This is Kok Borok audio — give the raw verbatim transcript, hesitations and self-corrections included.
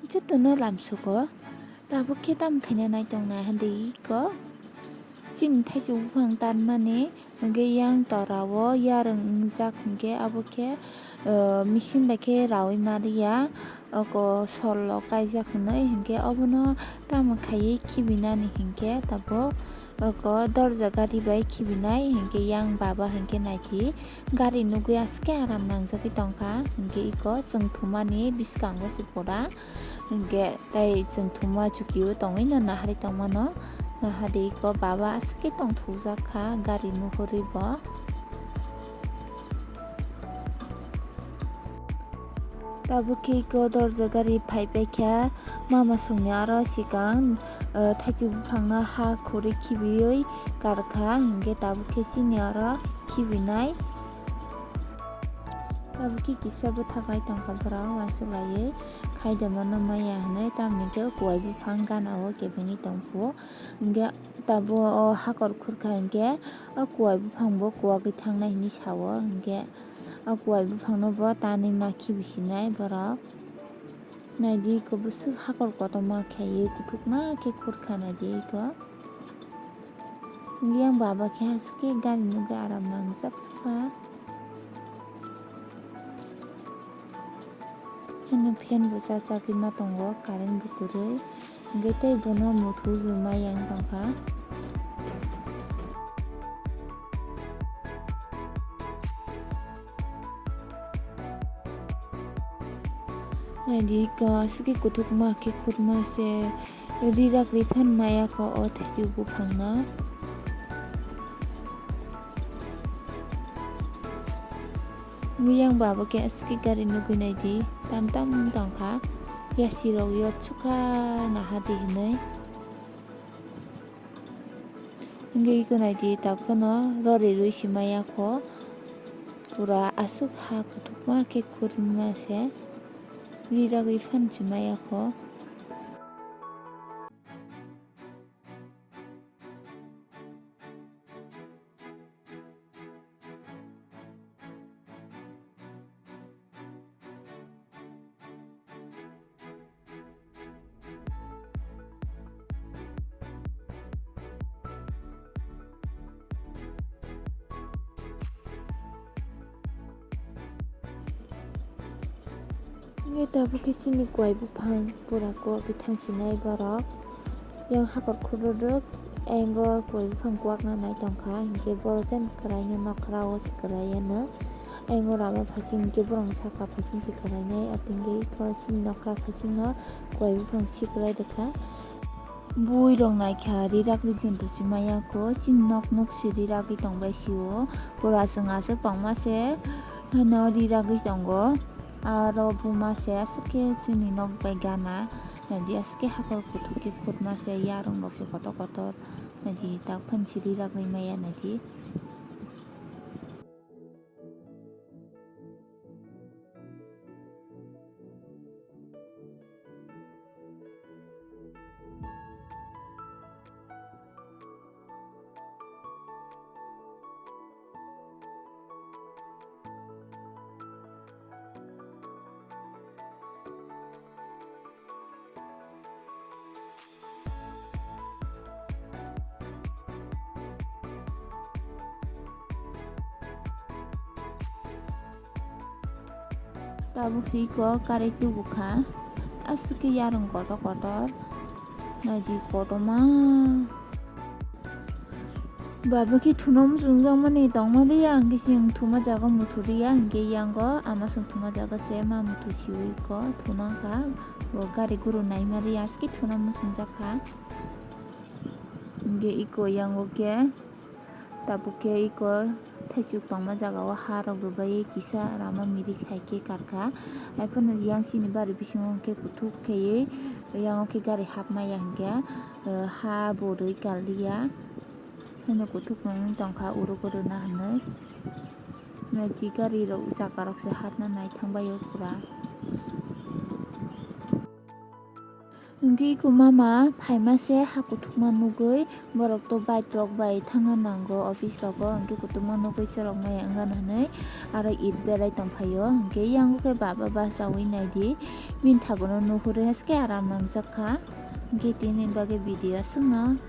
Jotono lamsugo. Tabuk khe tamo khaina nai tong nai hwndwi iko. Chini thaichuk buphang tanmani hwnkhe yang torao yarwng wngjak hwnkhe abo khe, ah, machine bai khe raui ma riya. Oko sol rok kaijak hwnwi hwnkhe obono tamo khaiwi khibinani hwnkhe tabuk oko dorja gari bai khibinai hwnkhe yang baba hwnkhe naidi gari nugwi aswk khe aram nangjagwi tongkha hwnkhe iko chwng thumani bwskango se pura. Hwnkhe tei chwng thuma chukio tongwi no naharwi tongmano. Naharwi iko baba aswk khe tongthokjak kha gari nuhurwi bo. Tabuk khe iko dorja gari phaipai kha. Mama songni aro swkang, eh, thaichuk buphangno ha khurwi khibiwi karkha, hwnkhe tabuk khe chini oro khibinai. Tabuk khe kisa bwthaklai tongkha borok uansuk laiwi. Khaidamano maya hwnwi tamni khe kuai buphang gana o kebengwi tongphuru. Hwnkhe tabuk o hakor khurkha hwnkhe o kuai buphang bo kuagwi thangnai hwnwi sao. Hwnkhe o kuai buphangno bo tanwi ma khibisinai borok. Naidi iko bwswk hakor kotorma khaiwi kuthukma khe khurkha naidi iko. Yang baba khe haske gari nugwi aram nangjak sukha. Hino fan bo chachagwi ma tongo, current bo kwrwi. Hwnkhe tei bono muthubwi ma yang tongkha. Naidi iko aswkhe kuthukma khe khurma se rirak riphan maya kho o thaichuk buphangno. Yang baba khe aswkhe gari nugwi naidi tam tam tongkha yasi rok yotsukha nahadi hinwi. Hwnkhe iko naidi tak phano rori rwi se maya kho. Pura aswk ha kuthukma khe khurima se. Rirak riphan se maya kho. Hwnkhe tabuk khe chini kuai buphang pura kok bithang sinai borok. Yang hakor khururwk, engo kuai buphang kwakna nai tongkha, hinkhe borok jan kwraino nokhrao se kwraiya no. Engo rama phasing hinkhe borokni saka phasing se kwrainai, atingkhe iko chini nokra phasingo kuai buphang siklai rwkha. Bui rok naikha rirak ri jonto se maya kho, chini nok nok se rirak ri tongbai sio, pura chwng aswk tongma se, hano rirak ri tongo. Aro buma se aswk khe chini nok bai gana, naidi aswk khe hakor kuthuk khe khurma se yarwng rok se kotor kotor, naidi tak phan siri rak ri maya naidi. Tabuk se iko karwi tubukha, aswk khe yarwng kotor kotor, naidi kotorma. Baba khe thuno muchungjakmani tongma liya, hwnkhe chwng thuma jaga muthu liya, hwnkhe yango ama chwng thuma jaga se ma muthu siwi kho thunangkha. Bo gari guru naima liya, aswk khe thuno muchungjak kha. Hwnkhe iko yango khe, tabuk khe iko thaichuk tongma jaga o ha rok rwbaiwi kisa rama mirik hai khe karkha. Haiphano yang chini bari bisingo hwnkhe kuthuk khaiwi yango khe gari hapmaya hwnkhe. Eh, ha bo rwi kal liya. Hino kuthuk nungwi tongkha uruk rwna hinwi. Naidi gari rok chaka rok se hapna naithang bai o pura. Hwnkhe iko mama phaima se ha kuthukma nugwi borok to bike rok bai thangna nango office rogo, hwnkhe kuthukma nugwi chwrok maya wngkha hinwi aro it belai tongphaio. Hwnkhe yango khe baba bachaui naidi, bini thagono nuhurwi haske aram nangjak kha. Hwnkhe tini bagwi video aswkno.